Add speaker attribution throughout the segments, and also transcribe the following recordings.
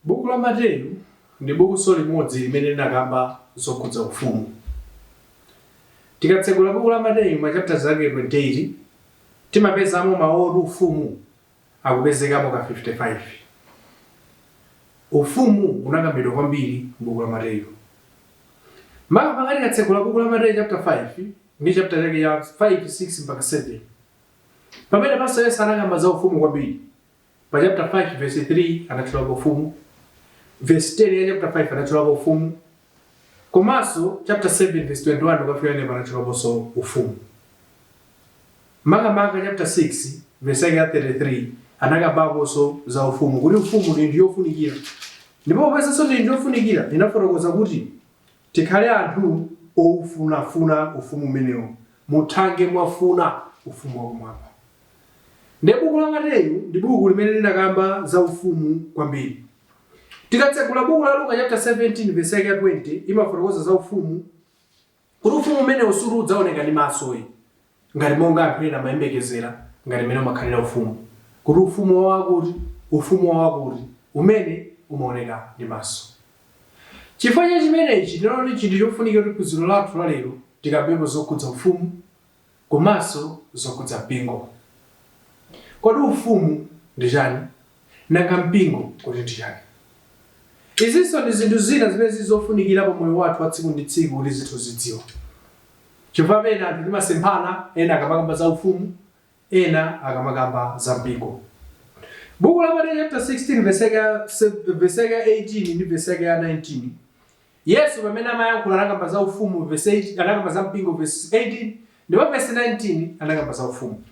Speaker 1: Buku la Mateyu ndi bukunso limodzi limene linakamba zokhudza ufumu. Tikatsegula buku la Mateyu ma chapters ake 28, timapezamo mawu oti ufumu akupezekamo ka 55. Ufumu unakambidwa kwambiri m'buku la Mateyu. Makamaka tikatsegula buku la Mateyu chapter 5 ndi chapter chake cha 5, 6 mpaka 7. Pamenepanso Yesu anakamba za ufumu kwambiri. Pa chapter 5 verse 3 anatchulapo ufumu, verse 10 ya chapter 5 anatchulapo ufumu, komanso chapter 7 verse 21 kukafika pamenepo anatchulaponso ufumu. Makamaka chapter 6 verse yake ya 33 anakambaponso za ufumu kuti ufumu ndi chinthu chofunikira. Ndipo popezanso ndi chinthu chofunikira, inafotokoza kuti tikhale anthu oufunafuna ufumu umenewo, muthange mwafuna ufumu wakumwamba. Ndiye buku la Mateyu ndi buku limene linakamba za ufumu kwambiri. Tikatsegula buku la Luka chapter 17 verse yake ya 20 imafotokoza za ufumu kuti ufumu umenewu suti udzaoneka ndi maso ayi ngati monga anthu ena amayembekezera ngati mmene umakhalira ufumu kuti ufumu wa wakuti ufumu wa wakuti umene umaoneka ndi maso. Chifukwa cha chimenechi tinaona kuti chinthu chofunika kuti phunziro lathu la lero tikambepo zokhudza ufumu komanso zokhudza mpingo. Kodi ufumu ndi chani? Nanga mpingo kodi ndi chani? Izinso ndi zinthu zina zimene zili zofunikira pa moyo wathu wa tsiku ndi tsiku kuti tizitha kuzidziwa. Chifukwa pena anthu timasemphana ena akamakamba za ufumu, ena akamakamba za mpingo. Buku la Mateyu chapter 16 verse yake ya verse yake ya 18 ndi verse yake ya 19 Yesu pamene amayankhula anakamba za ufumu verse 8 anakamba za mpingo verse 18 ndipo verse 19 anakamba za ufumu.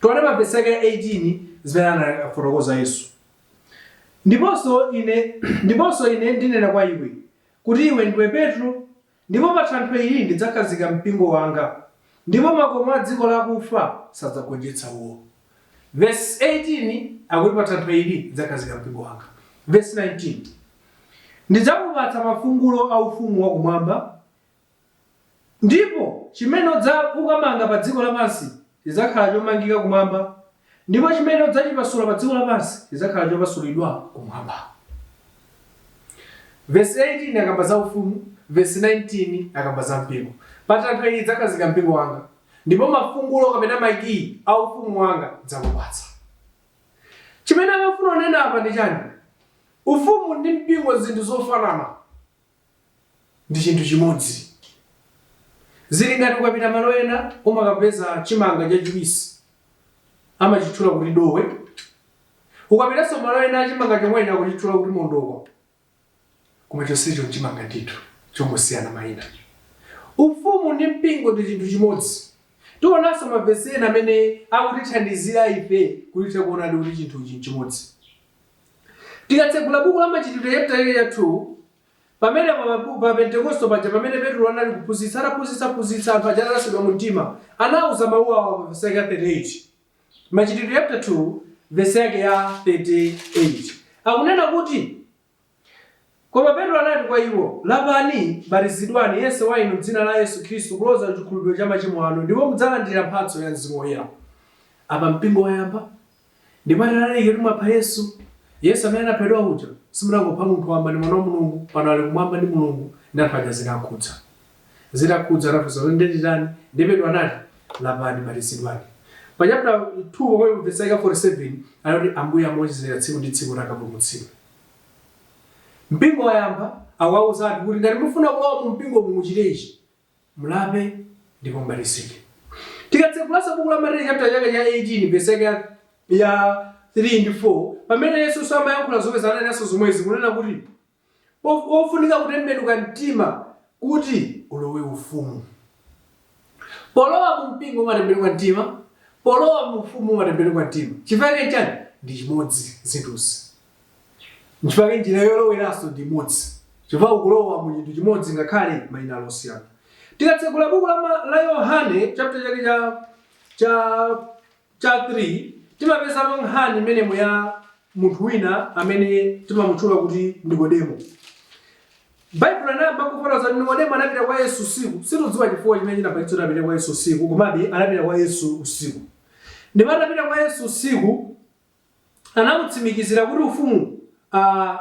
Speaker 1: Tione pa verse yake ya 18 zimene anafotokoza Yesu. Ndiponso ine ndiponso ine ndinena kwa iwe kuti iwe ndiwe Petro ndipo pa thanthwe ili ndidzakhazika mpingo wanga ndipo makomo a dziko lakufa sadzagonjetsa uwo. Verse 18 akuti pa thanthwe ili ndidzakhazika mpingo wanga. Verse 19 Ndidzakupatsa mafungulo a ufumu wa kumwamba, ndipo chimene ukamanga pa dziko lapansi chidzakhala chomangika kumwamba, ndipo chimene udzachipasula pa dziko lapansi chidzakhala chopasulidwa kumwamba. Vesi 18 akamba za ufumu, vesi 19 akamba za mpingo. Pa thanthwe ili ndidzakhazika mpingo wanga, ndipo mafungulo kapena makiyi a ufumu wanga ndidzakupatsa. Chimene amafuna kunena apa ndi chani? Ufumu ndi mpingo zinthu zofanana. Ndi chinthu chimodzi. Zili ngati ukapita malo ena umakapeza chimanga chachiwisi amachitchula kuti dowe. Ukapitanso malo ena chimanga chomwecho akuchitchula kuti mondokwa. Koma chonsecho nchimanga ndithu, chongosiyana mayina. Ufumu ndi mpingo ndi chinthu chimodzi. Tionanso mavesi ena amene akutithandizira ife kuti tithe kuonadi kuti chinthuchi nchimodzi. Tikatsegula buku la Machitidwe chapter chake cha 2, pamenepo pa, pa Pentekosto paja pamene Petro anali kuphunzitsa, ataphunzitsa phunzitsa anthu aja atalasidwa mu mtima, anauza mawu awa pa vesi yake ya 38. Machitidwe chapter 2 vesi yake ya 38. Akunena kuti Koma Petro anati kwa iwo, Lapani, batizidwani, yense wa inu m'dzina la Yesu Khristu kuloza ku chikhululukiro cha machimo anu, ndipo mudzalandira mphatso ya Mzimu Woyera. Apa mpingo wayamba, ndipo atalalika kuti mwapha Yesu, Yesu amene anaphedwa uja, simunangopha munthu wamba, ndi Mwana wa Mulungu, pano ali kumwamba ndi Mulungu, ndi anthu aja zinakhudza. Zitakhudza anafunsa kuti ndiye titani? Ndiye Petro anati, Lapani, batizidwani. Pa chapter 2 pomwepo verse yake ya 47 anati Ambuye amaonjezera tsiku ndi tsiku kuti akapulumutsidwe. Mpingo wayamba, akuwauza anthu kuti ngati mufuna kulowa mu mpingomu muchite ichi, mulape ndipo mubatizike. Tikatsegulanso buku la Mateyu chapter chake cha 18 verse yake ya, ya 3 ndi 4, pamene Yesunso amayankhula zomwezi ananenanso zomwezi kunena kuti ofunika kutembenuka mtima kuti ulowe ufumu. Polowa mu mpingo umatembenuka mtima, polowa mu ufumu umatembenuka mtima. Chifukwa chake chani? Ndi chimodzi zinthuzi. Nchifukwa chake njira yoloweranso ndi imodzi. Chifukwa ukulowa mu chinthu chimodzi ngakhale mayina ali osiyana. Tikatsegula buku la, la Yohane chapter chake cha cha cha 3 timapezamo nkhani imenemo ya munthu wina amene timamutchula kuti Nikodemo. Baibulo linayamba kufotokoza kuti Nikodemo anapita kwa Yesu usiku. Sitikudziwa chifukwa chimene chinapangitsa kuti apite kwa Yesu usiku, komabe anapita kwa Yesu usiku. Ndipo atapita kwa Yesu usiku, anamutsimikizira kuti ufumu uh,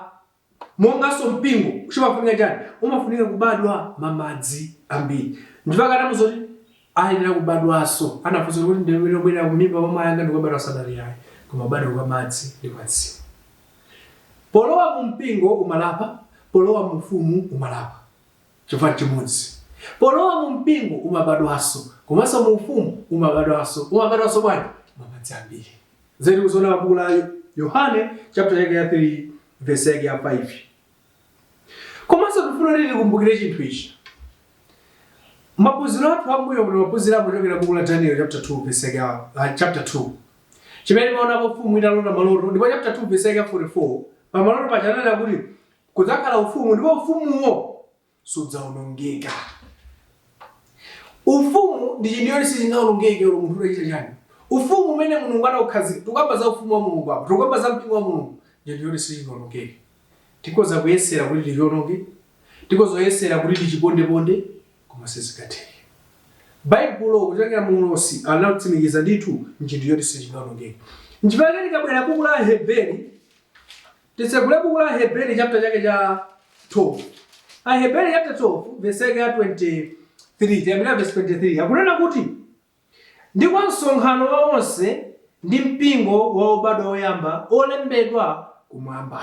Speaker 1: Monganso mpingo, chimafunika chani? Umafunika kubadwa mamadzi ambiri. Ndipaka anamuza kuti ayenera kubadwanso. Anafunsa kuti ndibwera bwera kumimba mwa mayi anga ndikubadwa sanali ayi. Koma kubadwa kwa madzi ndi kwa mzimu. Polowa mu mpingo umalapa, polowa mu ufumu umalapa. Chifukwa chimodzi. Polowa mu mpingo umabadwanso, komanso mu ufumu umabadwanso. Umabadwanso bwanji? Mamadzi ambiri. Zedi kuzoona buku la Yohane chapter yake ya 3 verse yake ya 5. Komanso tifuna kuti tikumbukire chinthu ichi. Maphunziro athu ambuyo kuti maphunziro kuchokera buku la Daniel chapter 2 verse yake ya chapter 2. Chimene timaonapo mfumu italota maloto ndipo chapter 2 verse yake ya 44 pa maloto paja ananena kuti kudzakhala ufumu ndipo ufumuwo sudzawonongeka. Ufumu ndi chinthu choti sichingawonongeke olo munthu utachita chani. Ufumu umene Mulungu anaukhazika, tikukamba za ufumu wa Mulungu apa, tikukamba za mpingo wa Mulungu, ndi chinthu choti sichingawonongeke. Tikhoza kuyesera kuti tichiononge, tikhoza kuyesera kuti tichipondeponde, koma sizingatheke. Baibulo kuchokera mu ulosi anatsimikiza ndithu nchinthu choti sichingawonongeke. Nchifukwa chake tikabwera buku la Aheberi, titsegule buku la Aheberi chapter chake cha 12. Aheberi chapter 12 verse yake ya 23, tiyambira verse 23, akunena kuti ndi kwa msonkhano wa onse ndi mpingo wa obadwa oyamba olembedwa kumwamba.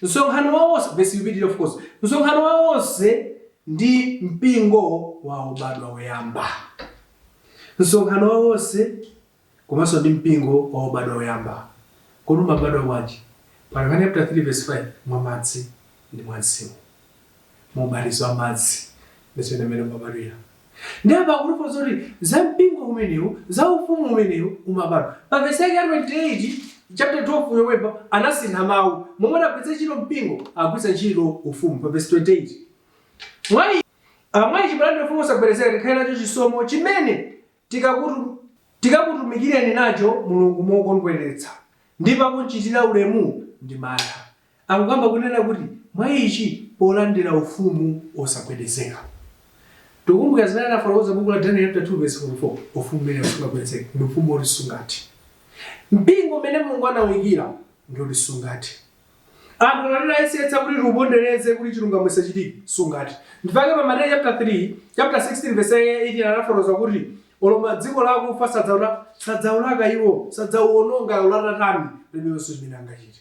Speaker 1: Msonkhano wa onse, verse ikupitirira of course. Msonkhano wa onse ndi mpingo wa obadwa oyamba. Msonkhano wa onse komanso ndi mpingo wa obadwa oyamba. Kodi umabadwa bwanji? Pa Yohane chapter 3 verse 5, mwa madzi ndi mwa mzimu. Mu ubatizo wa madzi ndi zimene mmene umabadwira. Ndi apa akutifunsa kuti za mpingo umenewu, za ufumu umenewu umabadwa. Pa verse yake ya 28 chapter 12 yomwepo anasintha mawu. Momwe anagwiritsa ntchito mpingo, agwiritsa ntchito ufumu pa verse 28. Mwa ichi polandira ufumu wosagwedezeka tikhale nacho chisomo chimene tikakutumikireni nacho Mulungu mokondweretsa, ndi pakumchitira ulemu ndi mantha. Akukamba kunena kuti mwa ichi polandira ufumu osagwedezeka. Tikukumbukira zimene anafotokoza buku la Daniel chapter 2 verse 44, ufumu umene usungagwedezeke ndi ufumu woti sungathe. Mpingo umene Mulungu anawuyikira ndi woti sungathe. Anthu anayesetsa kuti tiupondereze kuti chilungamo chisachitike, sungathe. Ndipake pa Mateyu chapter 3, chapter 16 verse 18 anafotokoza kuti olo dziko lakufa sadzaulaka iwo, sadzauwononga ulatatani, palibenso chimene angachite.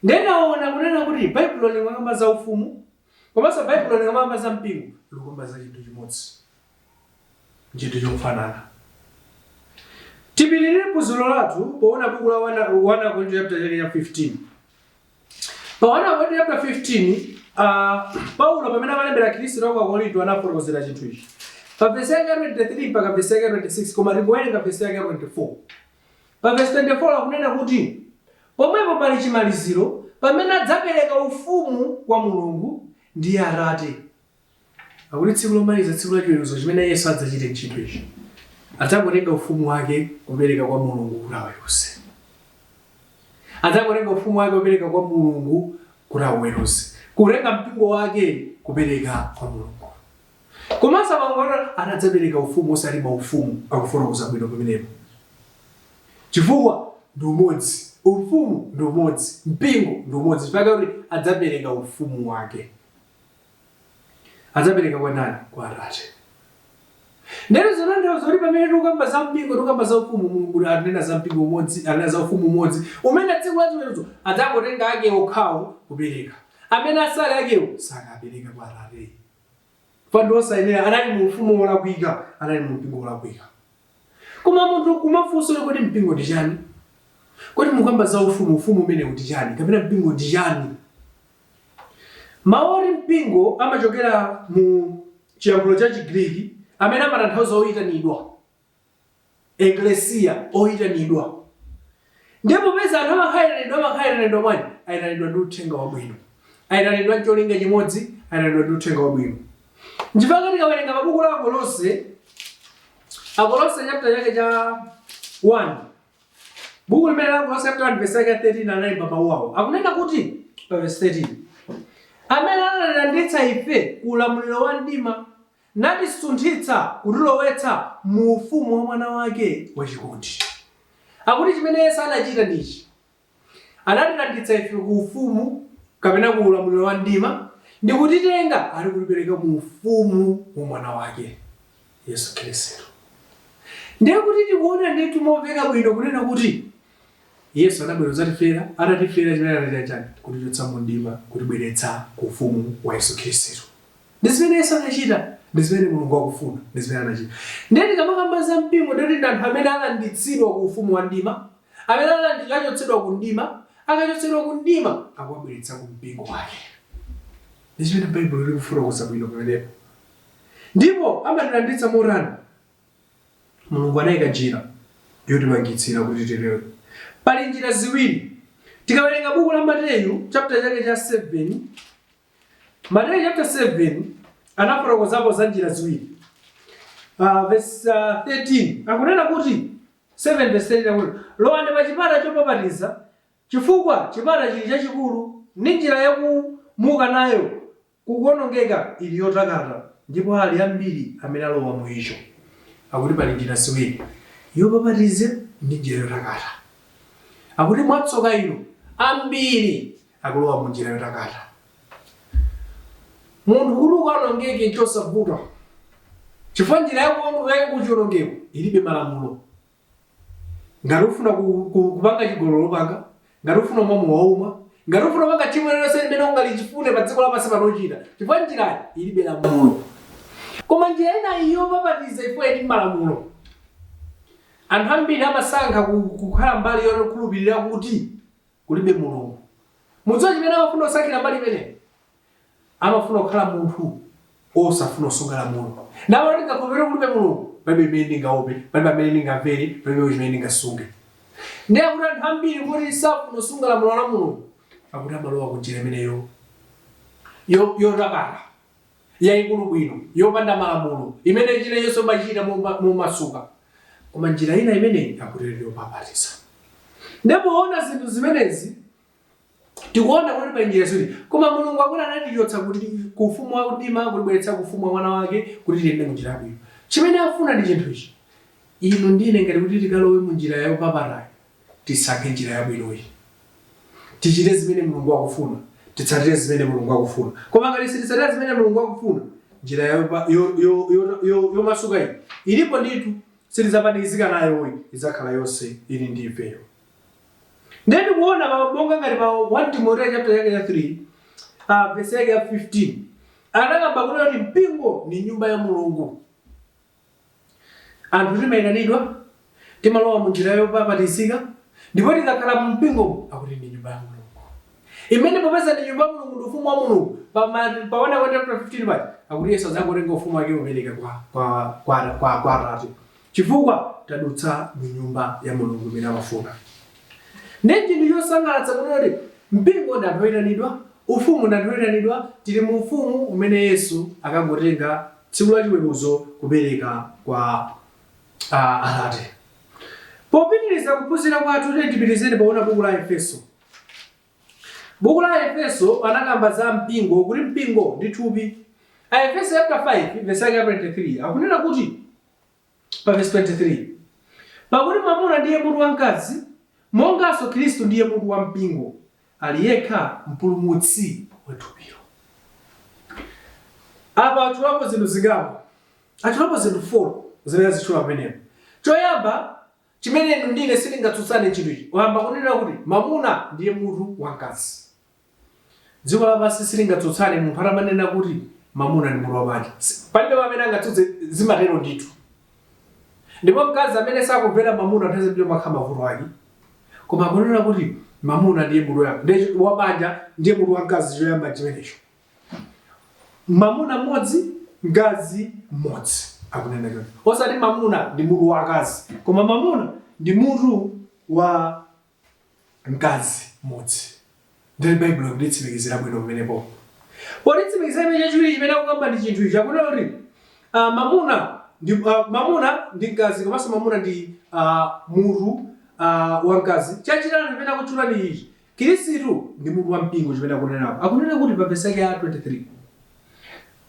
Speaker 1: Ndiye taona kunena kuti Baibulo limakamba za ufumu komanso Baibulo limakamba za mpingo, likukamba za chinthu chimodzi, chinthu chofanana. Tipitirire phunziro lathu poona buku la 1 Akorinto chapter chake cha 15. Pa 1 Akorinto chapter 15, Paulo pamene amalembera Khristu aku Akorinto anafotokozera chinthu ichi. Pa verse yake ya 23 mpaka verse yake ya 26, koma tingowerenga verse yake ya 24. Pa verse 24 akunena kuti pomwepo pali chimaliziro pamene adzapereka ufumu kwa Mulungu ndiye Atate. Akuti tsiku lomaliza, tsiku la chiweruzo chimene Yesu adzachite ntchito ichi. Adzakutenga ufumu wake kupereka kwa Mulungu kuti aweruze. Adzakutenga ufumu wake kupereka kwa Mulungu kuti aweruze. Kutenga mpingo wake kupereka kwa Mulungu. Komanso apangoona anadzapereka ufumu osati maufumu, akufotokoza bwino pamenepo. Chifukwa ndi umodzi, ufumu ndi umodzi, mpingo ndi umodzi, chifukwa kuti adzapereka ufumu wake. Adzapereka kwa ndani? Kwa Atate. Ndero zotanthauza kuti pamene tikukamba za mpingo, tikukamba za ufumu, Mulungu anena za mpingo umodzi, anena za ufumu umodzi, umene tsiku la chiweruzo adzangotenga ake okhawo kupereka. Amene asali akewo sakapereka kwa Atate. Pando osayenera anali mu ufumu wolakwika, anali mu mpingo wolakwika. Koma munthu kumafunsa kuti mpingo ndi chani? Kodi mukamba za ufumu, ufumu umene ndi chani? Kapena mpingo ndi chani? Mawu oti mpingo amachokera mu chiyankhulo cha Chigriki amene amatanthauza oyitanidwa. Eklesia, oyitanidwa. Ndipo popeza anthu amakhayitanidwa, amakhayitanidwa bwanji? Ayitanidwa ndi uthenga wabwino. Ayitanidwa ncholinga chimodzi, ayitanidwa ndi uthenga wabwino. Nchifukwa tikawerenga pa buku la Akolose, Akolose chapter chake cha 1, buku limene la Akolose chapter 1 verse yake ya 13 analemba mawu awo. Akunena kuti pa verse 13, amene anatilanditsa ife ku ulamuliro wa mdima natisunthitsa kutilowetsa mu ufumu wa mwana wake wachikondi. Akuti chimene Yesu anachita ndichi, anatilanditsa ife ku ufumu kapena ku ulamuliro wa mdima ndi kutitenga ali kutipereka mu ufumu wa mwana wake Yesu Khristu. Ndiye kuti tikuona ndithu momveka bwino kunena kuti Yesu anabwera kudzatifera, atatifera chimene anachita chani? Kutichotsa mu mdima, kutibweretsa ku ufumu wa Yesu Khristu. Ndi zimene Yesu anachita, ndi zimene Mulungu akufuna, ndi zimene anachita. Ndiye tikamakamba za mpingo ndiye kuti ndi anthu amene alanditsidwa ku ufumu wa mdima, amene achotsedwa ku mdima, akachotsedwa ku mdima akuwabweretsa ku mpingo wake. Ndi chimene Baibulo likufotokoza bwino pamenepo. Ndipo amatilanditsa motani? Mulungu anayika njira yotipangitsira kuti titero. Pali njira ziwiri. Tikawerenga buku la Mateyu chapter chake cha 7, Mateyu chapter 7 anafotokozapo za njira ziwiri. Verse 13 akunena kuti 7 verse 13 akuti lowani pa chipata chopapatiza chifukwa chipata chili chachikulu ndi njira yakumuka nayo kukuonongeka ili yotakata ndipo ali ambiri amene alowa mu icho. Akuti pali njira ziwiri, yopapatiza ndi njira yotakata. Akuti mwatsoka inu ambiri akulowa mu njira yotakata. Munthu kuti ukaonongeke nchosavuta chifukwa njira yakuchionongeko ilibe malamulo. Ngati ufuna kupanga chigololo upanga, ngati ufuna kumwa mowa umwa, ngati ufuna kupanga tchimo lililonse limene ungalichifune pa dziko lapansi pano uchita, chifukwa njirayi ilibe lamulo. Koma njira ina iyi yopapatiza ifo ili ndi malamulo. Anthu ambiri amasankha kukhala mbali yokhulupirira kuti kulibe Mulungu. Mudziwa chimene amafuna kusankhira mbali imeneyi? Amafuna kukhala munthu osafuna kusunga lamulo. Nawo ndingakhulupirire kulibe Mulungu, palibe chimene ndingaope, palibe amene ndingamvere, palibe chimene ndingasunge. Ndiye akuti anthu ambiri kuti safuna kusunga lamulo la Mulungu, akuti amalowa ku njira imeneyo yotakata, yaikulu bwino, yopanda malamulo, imene chilichonse umachita momasuka. Koma njira ina imeneyi akuti ndi yopapatiza. Ndipo poona zinthu zimenezi, tikuona kuti pali njira ziwiri. Koma Mulungu akuti anatichotsa kuti ku ufumu wa mdima kutibweretsa ku ufumu wa mwana wake kuti tiyende mu njira yabwino. Chimene afuna ndi chinthu ichi. Inu ndi ine ngati kuti tikalowe mu njira yopapatayo, tisankhe njira yabwinoyi. Tichite zimene Mulungu akufuna, titsatire zimene Mulungu akufuna. Koma ngati sititsatira zimene Mulungu akufuna, njira yomasuka iyi ilipo ndithu, sitidzapanikizika nayo iyi, idzakhala yonse ili ndi ifeyo. Ndiye tikuona monga ngati pa 1 Timoteyo chapter chake cha 3 verse yake ya 15 anakamba kunena kuti mpingo ni nyumba ya Mulungu. Anthu timayitanidwa, timalowa mu njira yopapatizika, ndipo tikakhala mu mpingo akuti ndi nyumba ya Mulungu. Imene popeza ndi nyumba ya Mulungu ndi ufumu wa Mulungu, pa 1 Korinto chapter 15 paja akuti Yesu adzangotenga ufumu wake kupereka kwa Atate. Chifukwa tadutsa mu nyumba ya Mulungu imene amafuna. Ndi chinthu chosangalatsa kunena kuti mpingo ndi anthu oyitanidwa, ufumu ndi anthu oyitanidwa, tili mu ufumu umene Yesu akangotenga tsiku la chiweruzo kupereka kwa Atate. Popitiriza kuphunzira kwathu, tiyeni tipitirizeni poona buku la Aefeso. Buku la Aefeso anakamba za mpingo kuti mpingo ndi thupi. Aefeso chapter 5 verse yake ya 23 akunena kuti pa verse 23 pakuti mwamuna ndiye mutu wa mkazi monganso Khristu ndiye mutu wa mpingo ali yekha mpulumutsi wa thupilo. Apa atchulapo zinthu zingapo. Atchulapo zinthu 4 zimene azitchula pamenepo. Choyamba chimene inu ndi ine sitingatsutsane chinthu ichi, wayamba kunena kuti mamuna ndiye mutu wa mkazi. Dziko lapansi silingatsutsane munthu atamanena kuti mamuna ndi mutu wa banja. Palibe amene angatsutse, zimatero ndithu. Ndipo mkazi amene sakumvera mamuna nthawi zambiri amakhala mavuto ake. Koma akunena kuti mamuna ndiye mutu ndiye wa banja, ndiye mutu wa mkazi, choyamba chimenecho. Mamuna mmodzi, mkazi mmodzi, akunena choncho. Osati mamuna ndi mutu wa akazi, koma mamuna ndi mutu wa mkazi mmodzi. Ndiye Baibulo ikutitsimikizira bwino pamenepo. Potitsimikizira imene chachiwiri chimene akukamba ndi chinthu ichi, akunena kuti mamuna ndi mkazi komanso mamuna ndi mutu wa mkazi. Chachitatu chimene akutchula ndi ichi, Khristu ndi mutu wa mpingo chimene akunena apa. Akunena kuti pa vesi yake ya 23,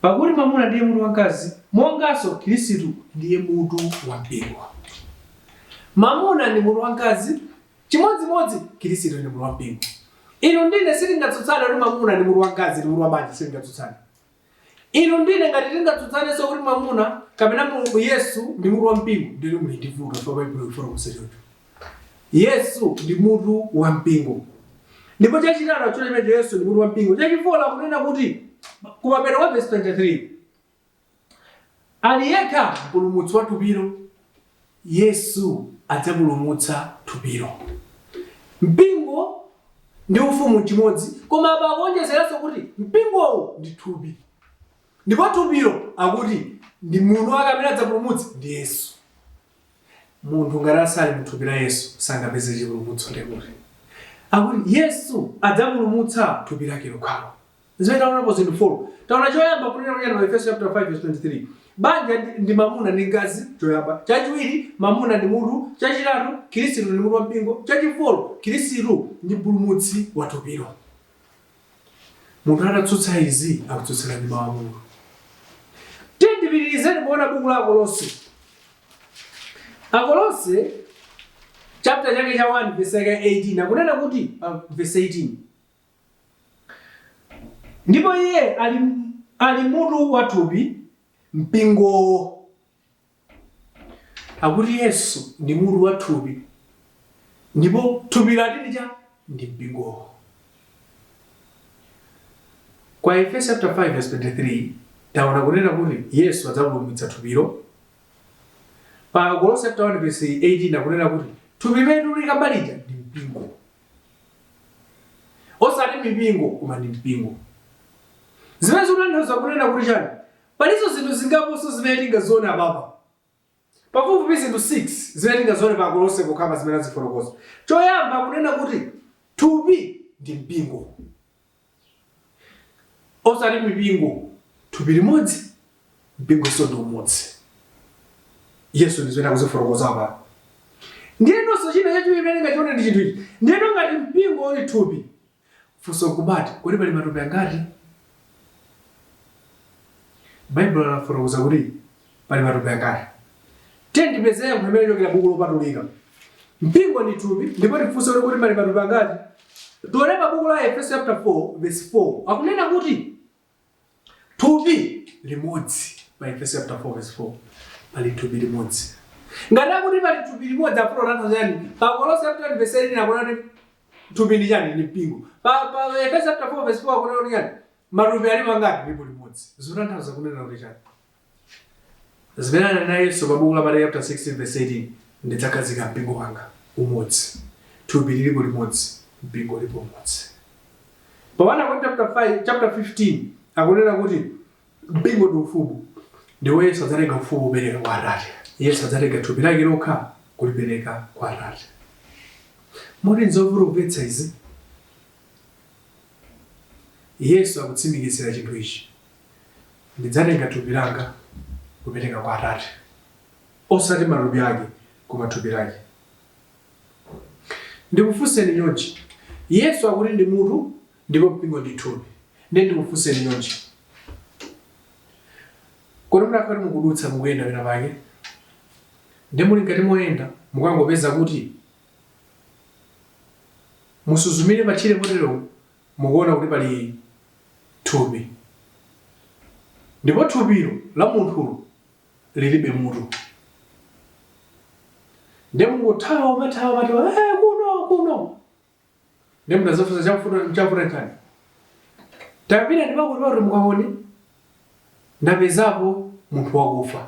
Speaker 1: pakuti mwamuna ndiye mutu wa mkazi, monganso Khristu ndiye mutu wa mpingo. Mamuna ndi mutu wa mkazi, chimodzimodzi Khristu ndi mutu wa mpingo. Inu ndine sitingatsutsane kuti mwamuna ndi mutu wa mkazi, ndi mutu wa banja, sitingatsutsane. Inu ndine ngati tingatsutsanenso kuti mwamuna kapena Mulungu Yesu ndi mutu wa mpingo, ndinu muli ndi vuto, chifukwa Baibulo ikufotokoza choncho. Yesu ndi mutu wa mpingo. Ndipo chachitatu atchula chimenecho, Yesu ndi mutu wa mpingo. Chachi four akunena kuti kumapeto kwa verse 23, ali yekha mpulumutsi wa thupilo. Yesu adzapulumutsa thupilo. Mpingo ndi ufumu chimodzi, koma apa akuonjezeranso kuti mpingowo ndi thupi, ndipo thupilo akuti ndi munthu wake amene adzapulumutse ndi Yesu. Munthu ngati asali mthupi la Yesu sangapeze chipulumutso. Ndikuti akuti Yesu adzapulumutsa thupi lake lokhalo. Zimene taonapo zinthu 4. Taona choyamba kunena kuti pa Efeso chapter 5 verse 23, banja ndi mamuna ndi mkazi, choyamba. Chachiwiri, mamuna ndi mutu. Chachitatu, Khristu ndi mutu wa mpingo. Chachi four, Khristu ndi mpulumutsi wa thupilo. Munthu atatsutsa izi, akutsutsana ndi mawu a Mulungu. Tiyendipitirizeni kuona buku la Akolose. Akolose chapter chake cha 1 verse yake 18 akunena kuti, verse 18, "Ndipo iye ali mutu wa thupi, mpingowo." Akuti Yesu ndi mutu wa thupi, ndipo thupi latini cha ndi mpingowo. Kwa Efeso chapter 5 verse 23 taona kunena kuti Yesu adzapulumutsa thupilo. Pa Akolose chapter 1 verse 18 akunena kuti thupi limene tulikamba lija ndi mpingo, osati mipingo, koma ndi mpingo. Zimene zikutanthauza kunena kuti chani? Palinso zinthu zingaponso zimene tingazione apapa, pafupifupi zinthu 6 zimene tingazione pa Akolose pokhapa zimene azifotokoza. Choyamba, kunena kuti thupi ndi mpingo, osati mipingo. Thupi limodzi, mpingonso ndi umodzi. Yesu ndi zimene akuzifotokoza apa. Ndiyenonso china chachiwiri imene tingachione ndi chinthu ichi. Ndiyeno ngati mpingo uli thupi, funso nkumati, kodi pali matupi angati? Baibulo lafotokoza kuti pali matupi angati? Tiye ndipeze yankho imene ichokera buku lopatulika. Mpingo ndi thupi, ndipo tifunse kuti pali matupi angati? Tione pa buku la Efeso chapter 4 verse 4, akunena kuti thupi limodzi. Pa Efeso chapter 4 verse 4 pali thupi limodzi. Ngati akuti pali thupi limodzi, afuna kutanthauza chani? Pa Kolose chapter 1 verse 18 akunena kuti thupi ndi chani? Ndi mpingo. Pa Efeso chapter 4 verse 4 akunena kuti chani? Matupi alipo angati? Lipo limodzi. Zotanthauza kunena kuti chani? Zimene ananena Yesu pa buku la Mateyu chapter 16 verse 18, "Ndidzakhazika mpingo wanga," umodzi. Thupi lilipo limodzi, mpingo ulipo umodzi. Pa 1 Korinto chapter 5, chapter 15 akunena kuti mpingo ndi ufumu, ndipo Yesu adzatenga ufumu kupereka kwa Atate. Yesu adzatenga thupi lake lokha kulipereka kwa Atate. Moti nzovuta kumvetsa izi? Yesu akutsimikizira chinthu ichi: "Ndidzatenga thupi langa kupereka kwa Atate." Osati matupi ake, koma thupi lake. Ndikufunseni chonchi: Yesu akuti ndi mutu ndipo mpingo ndi thupi. Ndiye ndikufunseni chonchi: kodi mutakhala kuti mukudutsa, mukuyenda pena pake, ndi muli mkati moyenda, mukangopeza kuti musuzumire patchire potero, mukuona kuti pali thupi, ndipo thupilo la munthulo lilibe mutu, ndiye mungothawa, umathawa, umathawa, "Eh, kuno kuno!" Ndiye mutazafunsa, "Chakufuta, chakufuta chani?" "Tapita ndipakuti pakuti mukaone, ndapezapo munthu wakufa."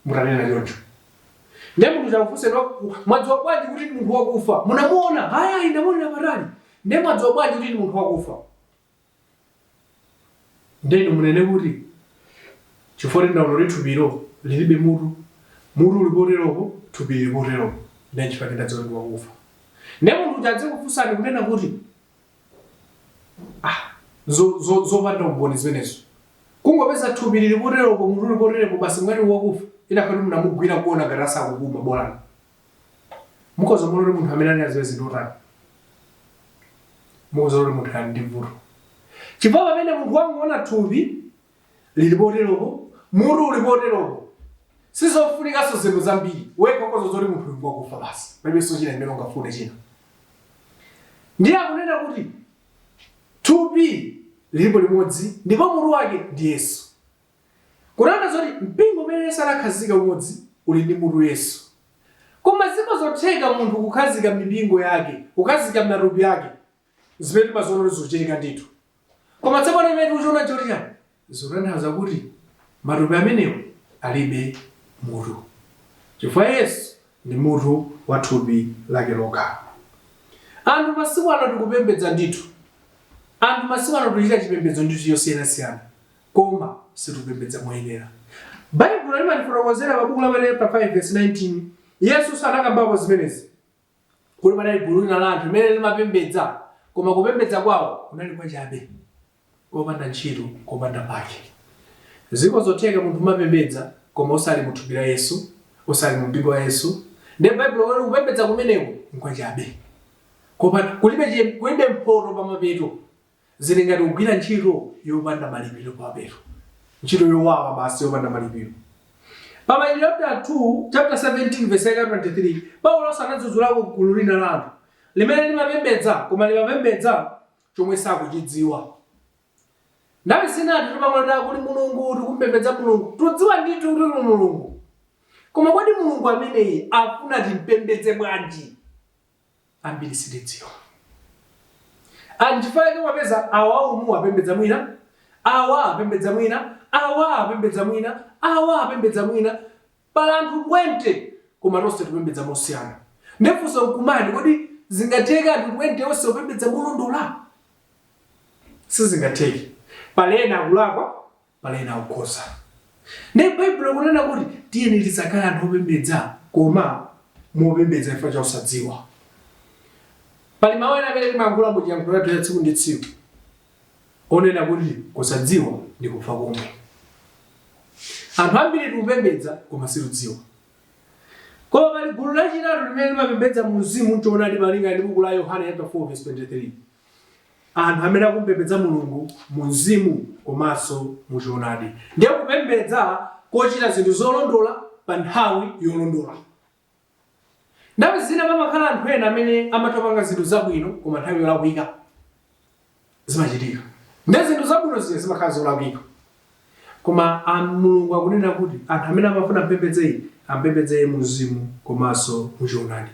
Speaker 1: Mutanena choncho, ndiye munthu chakufunseni, "Mwadziwa bwanji kuti ndi munthu wakufa? Munamuona?" "Haya, ndamuonera patali." "Ndiye mwadziwa bwanji kuti ndi munthu wakufa?" Ndiye inu munene kuti, "Chifukwa ndaona kuti thupilo lilibe mutu. Mutu uli poteropo, thupi lili poteropo, ndiye nchifukwa ndadziwa ndi wakufa." Ndiye munthu uja adzikufunsani kunena kuti, "Ah, zopanda umboni zimenezo. Kungopeza thupi lili poteropo, mutu uli poteropo, basi mngati wakufa? Inakhala kuti munamugwira kuona ngati asakupuma, bolani." Mukhoza muona kuti munthu amene anena zimenezi ndi otani. Mukhoza kuti munthu ali ndi vuto, chifukwa pamene munthu wangoona thupi lili poteropo, mutu uli poteropo, sizofunikanso zinthu zambiri. Wekha ukhoza zoti munthu uyu wakufa basi, palibenso china chimene ungafune china. Ndiye akunena kuti Thupi lilipo limodzi ndipo mutu wake ndi Yesu. Kutanthauza kuti mpingo umene Yesu anakhazika umodzi uli ndi mutu Yesu. Koma zikhozotheka munthu kukhazika mipingo yake, kukhazika matupi ake, zimene timaziona kuti zikuchitika ndithu. Koma tsopano chimene tikuchiona nchoti chani? Zikutanthauza kuti matupi amenewo alibe mutu. Chifukwa Yesu ndi mutu wa thupi lake lokha. Anthu masiku ano tikupembedza ndithu. Anthu masiku ano tikuchita chipembedzo ndithu chosiyanasiyana, koma sitikupembedza moyenera. Baibulo limatifotokozera pa buku la Mateyu chapter 5 verse 19, Yesunso anakambapo zimenezi, kuti panali gulu lina la anthu limene limapembedza, koma kupembedza kwawo kunali kwachabe, kopanda ntchito, kopanda pake. Zikhozotheka munthu umapembedza koma usali mu thupi la Yesu, usali mu mpingo wa Yesu, ndiye Baibulo likuti kupembedza kumeneko nkwachabe. Kopanda, kulibe, kulibe mphoto pamapeto. Zili ngati kugwira ntchito yopanda malipiro pamapeto. Ntchito yowawa basi yopanda malipiro. Pa Machitidwe chapter 2, chapter 17 verse yake 23, Paulo anadzudzulako gulu lina la anthu limene limapembedza koma limapembedza chomwe sakuchidziwa. Nthawi zina anthu timangoti kuli Mulungu, tikumpembedza Mulungu. Tudziwa ndithu kuti kuli Mulungu. Koma kodi Mulungu ameneyi afuna timpembedze bwanji? Ambiri sitidziwa. Nchifukwa chake umapeza awa umu apembedza mwina, awa apembedza mwina, awa apembedza mwina, awa apembedza mwina. Pali anthu 20 koma tonse tikupembedza mosiyana. Ndiye funso nkumati kodi zingatheke anthu 20 onse kupembedza molondola? Sizingatheke. Pali ena akulakwa, pali ena akukhoza. Ndiye Baibulo ikunena kuti tiyeni tisakhale anthu opembedza koma mopembedza chifukwa cha kusadziwa. Pali mawu ena amene timayankhula mu chiyankhulo chathu cha tsiku ndi tsiku onena kuti kusadziwa ndi kufa komwe. Anthu ambiri tikupembedza koma sitidziwa. Koma pali gulu lachitatu limene limapembedza mu mzimu m'choonadi malinga ndi buku la Yohane chapter 4 verse 23. Anthu amene akumpembedza Mulungu mu mzimu komanso mu choonadi. Ndiye kupembedza kochita zinthu zolondola pa nthawi yolondola. Nthawi zina pamakhala anthu ena amene amatha kupanga zinthu zabwino koma nthawi yolakwika. Zimachitika. Ndiye zinthu zabwino zija zimakhala zolakwika. Koma a Mulungu akunena kuti anthu amene amafuna ampembedze Iye, ampembedze Iye mu mzimu komanso mu choonadi.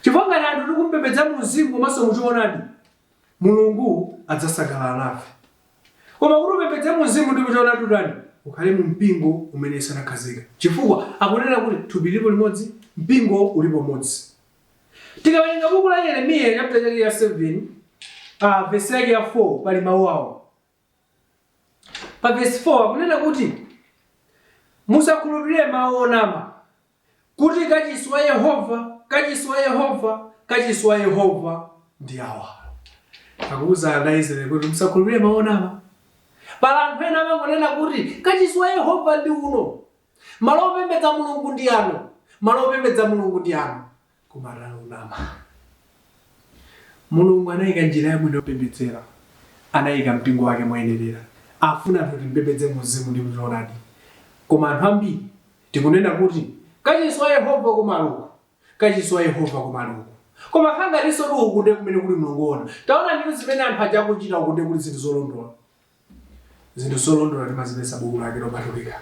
Speaker 1: Chifukwa ngati anthu tikumpembedza mu mzimu komanso mu choonadi, Mulungu adzasangalala nafe. Koma kuti upembedze mu mzimu ndi mu choonadi utani? Ukhale mu mpingo umene Yesu anakhazika. Chifukwa akunena kuti thupi lilipo limodzi, mpingo ulipo umodzi. Tikawerenga buku la Yeremiya chapter chake cha 7, verse yake ya 4 pali mawu awo. Pa verse 4 akunena kuti musakhulupirire mawu onama kuti kachisi wa Yehova, kachisi wa Yehova, kachisi wa Yehova ndi awa. Akuuza ana a Israeli kuti musakhulupirire mawu onama. Pali anthu ena amangonena kuti kachisi wa Yehova ndi uno. Malo opembedza Mulungu ndi ano. Malo opembedza Mulungu ndi ano. Koma akunama. Mulungu anayika njira yabwino yopembedzera. Anayika mpingo wake moyenerera. Afuna anthu timpembedze mu mzimu ndi muchoonadi. Koma anthu ambiri tikunena kuti kachisi wa Yehova koma ali uku, kachisi wa Yehova koma ali uku. Koma khala ngatinso tu uku ndiye kumene kuli Mulungu woona. Taonanitu zimene anthu aja akuchita uku ndiye kuli zinthu zolondola. Zinthu zolondola timazipeza buku lake lopatulika.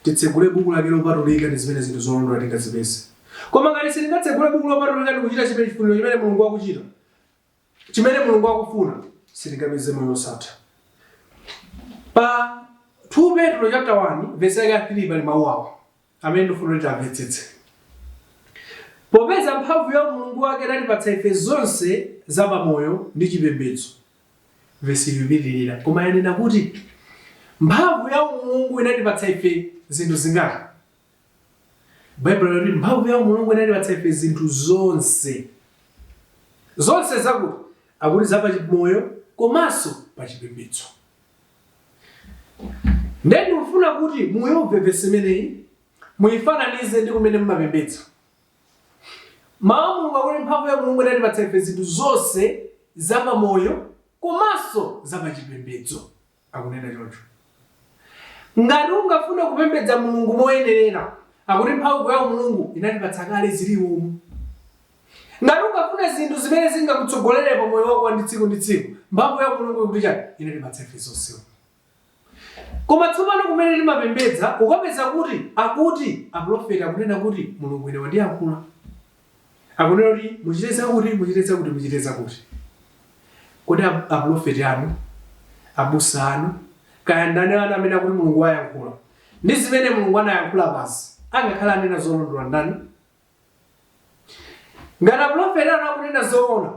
Speaker 1: Titsegule buku lake lopatulika ndi zimene zinthu zolondola tingazipeze. Koma ngati sitingatsegule buku lopatulika ndi kuchita chimene chifuniro chimene Mulungu akuchita, chimene Mulungu akufuna, sitingapeze moyo wosatha. Pa 2 Petro chapter 1 verse yake ya 3 pali mawu awa amene ndifuna kuti tamvetsetse. Popeza mphamvu ya umulungu wake inatipatsa ife zonse za pamoyo ndi chipembedzo. Vesi ikupitirira, koma yanena kuti mphamvu ya umulungu inatipatsa ife zinthu zingati? Baibulo likuti mphamvu ya umulungu inatipatsa ife zinthu zonse. Zonse zakuti akuti za pamoyo komanso pa chipembedzo. Ndiye ndikufuna kuti muyimve vesi imeneyi, muyifananize ndi kumene mumapembedza. Mawu a Mulungu akuti mphamvu ya Mulungu inatipatsa ife zinthu zonse za pamoyo komanso za pachipembedzo. Akunena choncho. Ngati ungafune kupembedza Mulungu moyenerera, akuti mphamvu ya Mulungu inatipatsa kale zili umu. Ngati ungafune zinthu zimene zingakutsogolere pa moyo wako wa ndi tsiku ndi tsiku, mphamvu ya Mulungu ikuti chani? Inatipatsa ife zonsewo. Koma tsopano kumene timapembedza, ukapeza kuti akuti aprofeti akunena kuti Mulungu ine wandiyankhula. Akunena kuti muchite zakuti, muchite zakuti, muchite zakuti. Kodi aprofeti anu, abusa anu, kaya ndani anu amene akuti Mulungu wayankhula, ndi zimene Mulungu anayankhula pansi, angakhale anena zolondola ndani? Ngati aprofeti anu akunena zoona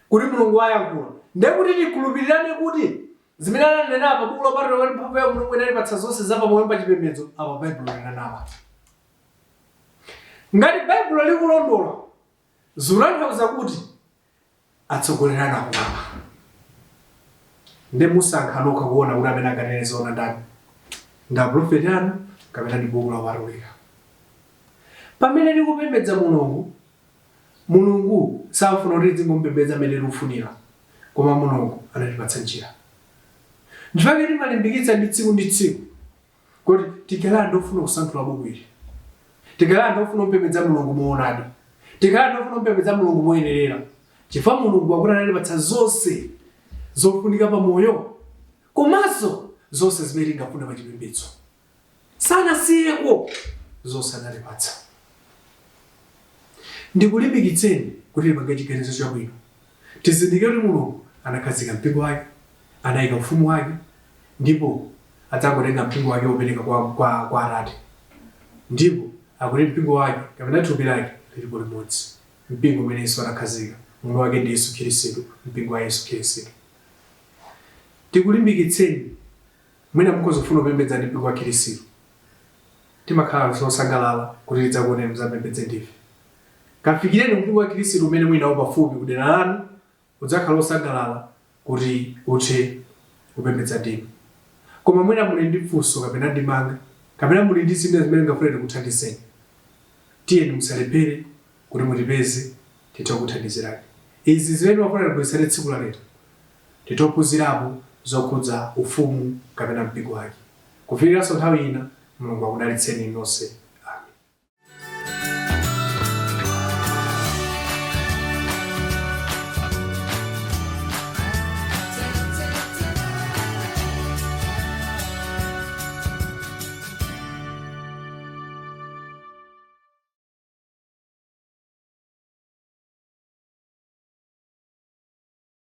Speaker 1: kuti Mulungu wayankhula, ndiye kuti tikhulupirirane kuti zimene ananena apa Buku Lopatulika kuti mphamvu ya Mulungu inatipatsa zonse za pamoyo pa chipembedzo, apa Baibulo linanama. Ngati Baibulo likulondola, zikutanthauza kuti atsogoleri anu akunama. Nde musankha nokha kuona kuti amene anganene zoona ndani, ndi aprofeti anu kapena ndi Buku Lopatulika. Pamene tikupembedza Mulungu, Mulungu safuna kuti tizingomupembedza mmene tikufunira, koma Mulungu anatipatsa njira. Nchifukwa timalimbikitsa ndi tsiku ndi tsiku kuti tikhale anthu ofuna kusanthula buku ili, tikhale anthu ofuna kupembedza Mulungu moonadi, tikhale anthu ofuna kupembedza Mulungu moyenerera, chifukwa Mulungu akuti anatipatsa zonse zofunika pa moyo komanso zonse zimene tingafune pa chipembedzo. Sanasiyeko, zonse anatipatsa. Ndikulimbikitseni kuti tipange chiganizo chabwino. Tizindikire kuti Mulungu anakhazika mpingo wake, anayika ufumu wake, ndipo adzangotenga mpingo wake wopereka kwa, kwa, kwa Atate. Ndipo akuti mpingo wake kapena thupi lake lilipo limodzi, mpingo umene Yesu anakhazika, mutu wake ndi Yesu Khristu, mpingo wa Yesu Khristu. Tikulimbikitseni. Mwina mukhoza kufuna kupembedza ndi mpingo wa Khristu. Timakhala osangalala kuti tidzakuoneni mudzapembedze ndife. Kafikireni mpingo wa Khristu umene muli nawo pafupi kudera lanu, udzakhala osangalala kuti uthe kupembedza ndinu. Koma mwina muli ndi funso kapena ndemanga, kapena muli ndi zina zimene mungafune tikuthandizeni. Tiyeni musalephere kuti mutipeze tithe kukuthandizirani. Izi zimene timafuna tiphunzitsane tsiku la lero. Titophunzirapo zokhudza ufumu kapena mpingo wake. Kufikiranso nthawi ina, Mulungu akudalitseni nonse.